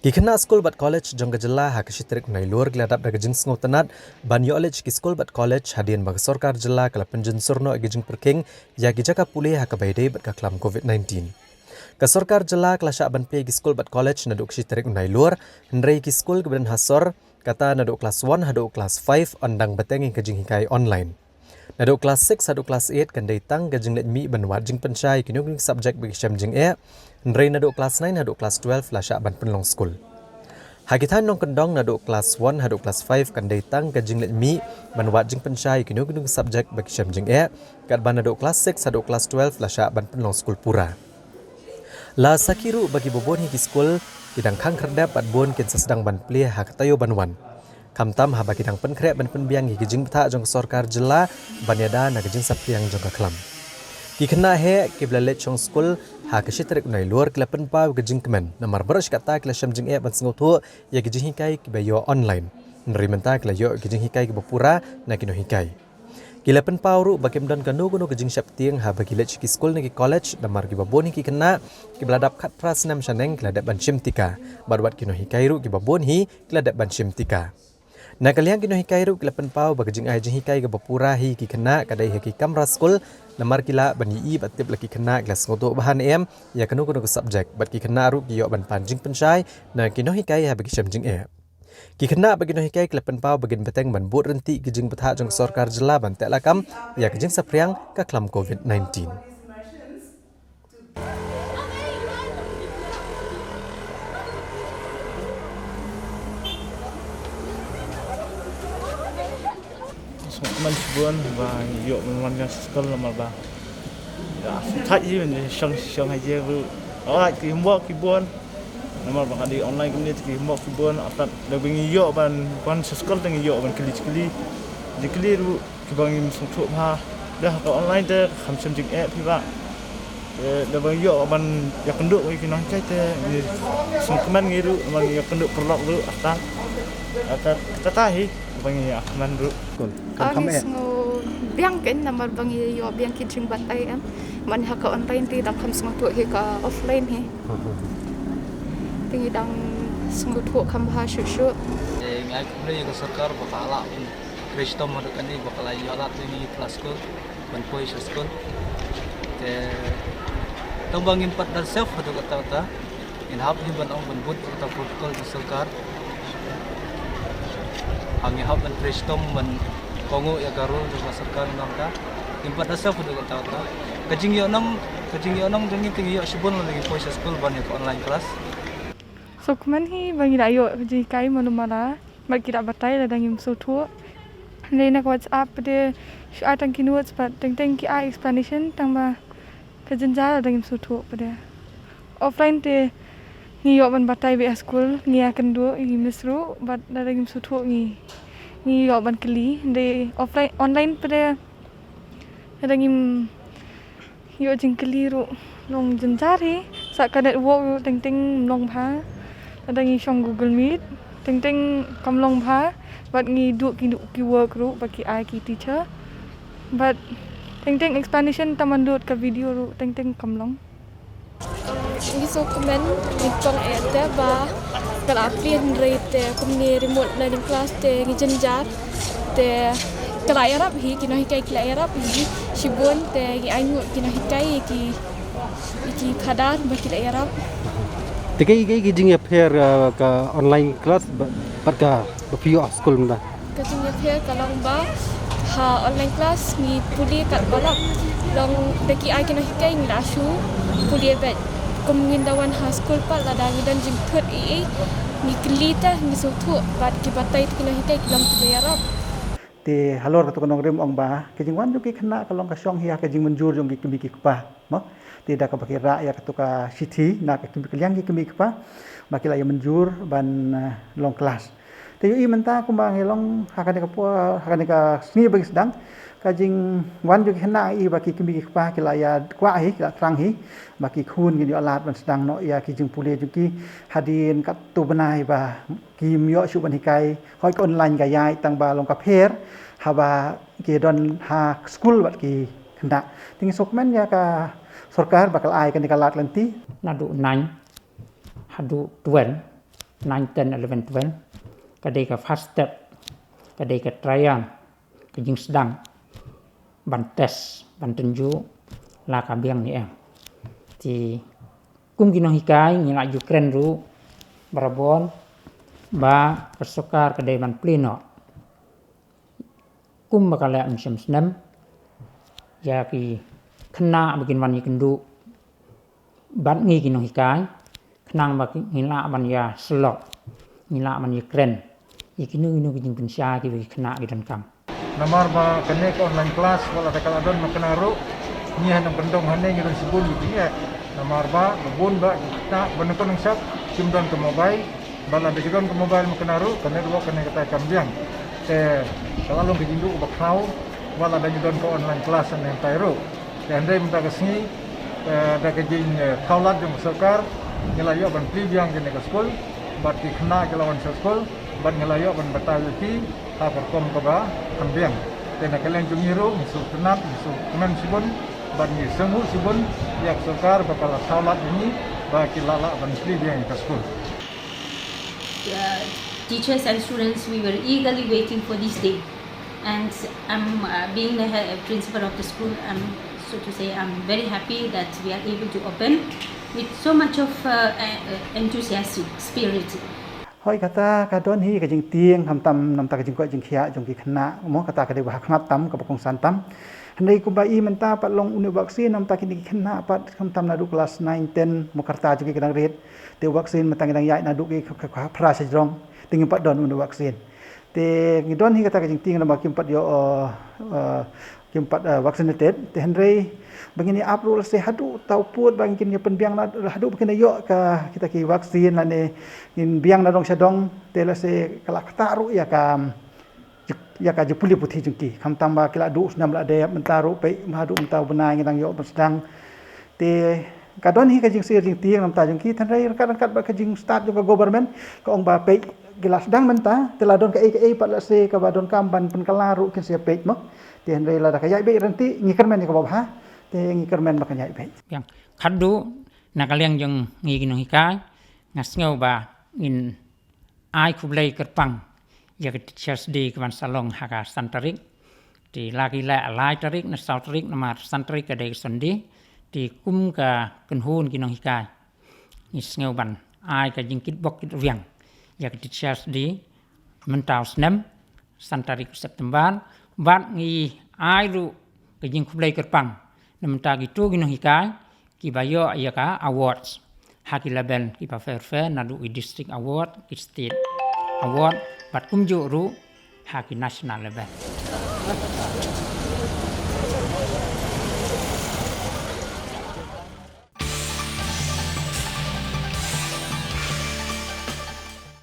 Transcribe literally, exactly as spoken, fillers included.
Ki khynnah skul bad college jong ka jylla ha ka shi tarik Nailur ki la dap da ka jingsngewtynnad ban ïoh leit sha ki skul bad college hadien ba ka sorkar jylla ka la pynjynjar noh ïa ka jingpyrkhing ïa ki jaka pule ha kaba ïadei bad ka khlam covid nineteen. Ka sorkar jylla ka la shah ban plie ïa ki skul bad college naduh ka shi tarik Nailur, hynrei ki skul kiba don ha sor, kata naduh klas one haduh klas five, yn dang bteng ïa ka jinghikai online. Naduh klas six haduh klas eight kan dei tang ka jingleit mih ban wad jingpynshai ïa kino kino ki subject ba ki shem jingeh, hynrei naduh klas nine haduh klas twelve la shah ban pynlong skul. Ha ki thaiñ nongkyndong naduh klas one haduh klas five kan dei tang ka jingleit mih ban wad jingpynshai ïa kino kino ki subject ba ki shem jingeh, katba naduh klas six haduh klas twelve la shah ban pynlong skul pura. La sakhi ruh ba kiba bun hi ki skul ki dang khang khyrdep bad bun kin sa sdang ban plie ha ka taïew ban wan, khamtam haba ki dang pynkhreh ban pynbiang ïa ki jingbthah jong ka sorkar jylla ban ïada na ka jingsaphriang jong ka khlam. Ki khynnah heh kiba la leit shong skul ha ka shi tarik Nailur ki la pynpaw ïa ka jingkmen namar baroh shi katta ki la shem jingeh ban sngewthuh ïa ki jinghikai kiba ïoh online, hynrei mynta ki la ïoh ïa ki jinghikai kiba pura na ki nonghikai. Ki la pynpaw ruh ba kim don kano kano ka jingsheptieng haba ki leit sha ki skul ne ki college namar kiba bun hi ki khynnah kiba la dap khatphra snem shaneng ki la dep ban shim tika, bad wat ki nonghikai ruh kiba bun hi ki la dep ban shim tika. Na ka liang ki nonghikai ruh ki la pynpaw ba ka jingai jinghikai kaba pura hi ïa ki khynnah ka dei ha ki kamra skul, namar ki lah ban ïohi bad tip lada ki khynnah ki la sngewthuh bha ne em ïa kano kano ka subject, bad ki khynnah ruh ki ïoh ban pan jingpynshai na ki nonghikai haba ki shem jingeh. Ki khynnah bad ki nonghikai ki la pynpaw ba kin bteng ban bud ryntih ki jingbthah jong ka sorkar jylla ban tehlakam ïa ka jingsaphriang ka khlam covid nineteen. Sngewkmen shibun ba ngi ïoh ban wan ka skul namar ba, ïa, thait hi ban shong shong ha ïing ruh. Alright, ki homework ki bun. Namar ba ka dei online kumne te ki homework ki bun. Artat lada ngi ïoh ban wan sha skul te ngi ïoh ban kylli kylli. Jingkylli ruh kiba ngim sngewthuh bha. Lada ha ka online te kham shem jingeh phi bah. Eh, lada ba ngi ïoh ban ïakynduh ïa ki nonghikai te ngi sngewkmen ngi ruh, ban ïakynduh paralok ruh, artat. Artat kata hi ba ngi ïakmen ruh. Kan kham eh. Ngi sngewbiang kein namar ba ngi ïoh biang ki jingbatai em. Man ha ka online te dang kham sngewthuh hi ka offline hi. Te ngi dang sngewthuh kham bha shuh shuh. Te ngi ai khublei ïa ka sorkar ba ka la pyntrei shitom haduh kane ba ka la ïoh lad ïa ngi klas skul ban poi sha skul. Te tang ba ngim pat da save haduh katta katta, ngin hap hi ban ong ban bud katta protocol ka sorkar. Ha ngi hap ban trei shitom ban kohnguh ïa ka rule jong ka sorkar nangta. Ngim pat da save haduh katta katta. Ka jingïohnong, ka jingïohnong jong ngi te ngi ïoh shibun lada ngi poi sha skul ban ïa ka online class. Sngewkmen hi ba ngi la ïoh jinghikai mano mara. Bad ki la batai lada ngim sngewthuh. Hynrei na ka WhatsApp pat de shu ai tang ki notes bad teng teng ki ai explanation tang ba ka jynjar lada ngim sngewthuh pat de. Offline te ngi ïoh ban batai beit ha skul, ngi ïakynduh, ngi miss ruh bad lada ngim sngewthuh ngi, ngi ïoh ban kylli. Hynrei offline, online pat de lada ngim ïoh jingkylli ruh long jynjar hi, sa ka network ruh teng teng ym long bha. Lada ngi shong Google Meet teng teng kam long bha. Bad ngi duh ki, ki work ruh ba ki ai ki teacher. Bad teng teng explanation tang ban lut ka video ruh teng teng kam long. Ngi sngewkmen, ngi tong eh te ba ka la plie, hynrei te kumne remote learning class te ngi jynjar. Te ka la ïarap hi, ki nonghikai ki la ïarap hi shibun, te ngi ainguh ki nonghikai ïa ki, ïa ki khadar ba ki la ïarap. Te kaei kaei ki jingïapher, uh, ka online class ba, bad ka ba phi ïoh ha skul mynta? Ka jingïapher ka long ba ha online class ngi pule katba lah. Long da ki ai ki nonghikai ngi la shu pule beit. Kum ngin da wan ha skul pat, lada ngi don jingthut ei ei, ngi kylli te ngi sngewthuh bad ki batai te ki nonghikai ki long kiba ïarap. Te halor katu ka nongrim ong ba ka jingwan jong ki khynnah ka long ka shong hi ha ka jingmynjur jong ki kmie ki kpa, mo. Te da kaba ki rah ïa katu ka shithi na ka kmie, ka liang ki kmie ki kpa ba ki la ïa mynjur ban, eh, long klas. Te ïohi mynta kumba ngi long ha kane ka por, ha kane ka sngi ba ngi sdang, ka jingwan jong ki khynnah ïohi ba ki kmie ki kpa ki la ïa kwah hi, ki la thrang hi ba ki khun kin ïoh lad ban sdang noh ïa ki jingpule jong ki hadien katto bnai ba kim ïoh shuh ban hikai. Hooid ka online ka ïaid tang ba long ka pher haba ki don ha skul bad ki khynnah. Te ngi sngewkmen ïa ka sorkar ba ka la ai kane ka lad lynti. Naduh nine haduh twelve nine, ten, eleven, twelve, ka dei ka first step, ka dei ka trial, ka jingsdang ban test, ban tynjuh la ka biang ne em. Te kum ki nonghikai ngi la ju kren ruh barabor ba ka sorkar ka dei ban plie noh kum ba ka leh mynshem snem ïa ki khynnah ba kin wan ïakynduh bad ngi ki nonghikai, khnang ba ngi lah ban ïa syllok, ngi lah ban ïakren ïa kino kino ki jingpynshai kiba ki khynnah ki donkam. Namar ba kane ka online class wat la da ka la don mynta ruh, ngi ha nongkyndong hangne ngi don shibun ki jingeh. Namar ba bun ba ki khynnah ba nyngkong nyngshap kim don ka mobile, ba la da ki don ka mobile mynta ruh ka network kane kata kam biang. Te ka la long ka jingduh ba khraw wat la da ngi don ka online class hangne mynta ruh. Te hynrei mynta ka sngi, eh, da ka jing, eh, thaw lad jong ka sorkar, ngi la ïoh ban plie biang kane ka skul, bad ki khynnah ki la wan sha skul, bad ngi la ïoh ban batai ïa ki ha ka rukom kaba kham biang. Te na ka liang jong ngi ruh ngi sngewtynnat, ngi sngewkmen shibun, bad ngi sngewbha shibun ïa ka sorkar ba ka la thaw lad ïa ngi ba ki la lah ban plie biang ïa ka skul. Uh, teachers and students, we were eagerly waiting for this day. And I'm, uh, being the he-, principal of the school, I'm, so to say, I'm very happy that we are able to open with so much of, uh, uh, enthusiastic spirit. Hooid, kata ka don hi ka jingtieng, khamtam namar ka jingkoit jingkhiah jong ki khynnah, mo, kata ka dei ba ha khmat tam, kaba kongsan tam. Hynrei kumba i mynta pat long une u vaccine, namar kine ki khynnah pat khamtam naduh klas nine, ten, mo, ka rta jong ki ka dang rit. Te u vaccine mynta ngi dang ïaid naduh ki ka, ka, ka phra sha jrong. Te ngim pat don une u vaccine. Te ngi don hi kata ka jingtieng namar kim pat ïoh, eh, eh, kim pat, eh, vaccinated. Te hynrei ba ngin ïa ap ruh lehse haduh uta u pud ba ngin ïa pynbiang na, haduh ba kin ïoh ka kita ki vaccine lane ngin biang na dong sha dong. Te lehse ka la ktah ruh ïa ka, ïa ka jingpule puthi jong ki. Khamtam ba ki la duh snem la dep, mynta ruh peit haduh mynta u bnai ngi dang ïoh ban sdang. Te ka don hi ka jingsir jingtieng namar jong ki, hynrei ryngkat ryngkat bad ka jingstad jong ka government, ka ong ba peit ki la sdang mynta, te la don kaei kaei pat lehse kaba donkam ban pynkylla ruh kin sa peit, mo. Te hynrei lada ka ïaid beit ryntih ngi kyrmen ïa kaba bha, te ngi kyrmen ba kan ïaid beit. Biang, khatduh na ka liang jong ngi ki nonghikai, nga sngew ba ngin ai khublei kyrpang ïa ka Teachers' Day kaban sa long ha ka san tarik. Te la ki leh lai tarik ne saw tarik, namar san tarik ka dei ka Sunday. Te kum ka kynhun ki nonghikai, ngi sngew ban ai ka jingkitbok kitrwiang ïa ka Teachers' Day mynta u snem, san tarik September, bad ngi ai ruh ka jingkhublei kyrpang na mynta kito ki nonghikai kiba ïoh ïa ka awards ha ki level kiba pher pher, naduh ki district award, ki state award, bad kumjuh ruh ha ki national level.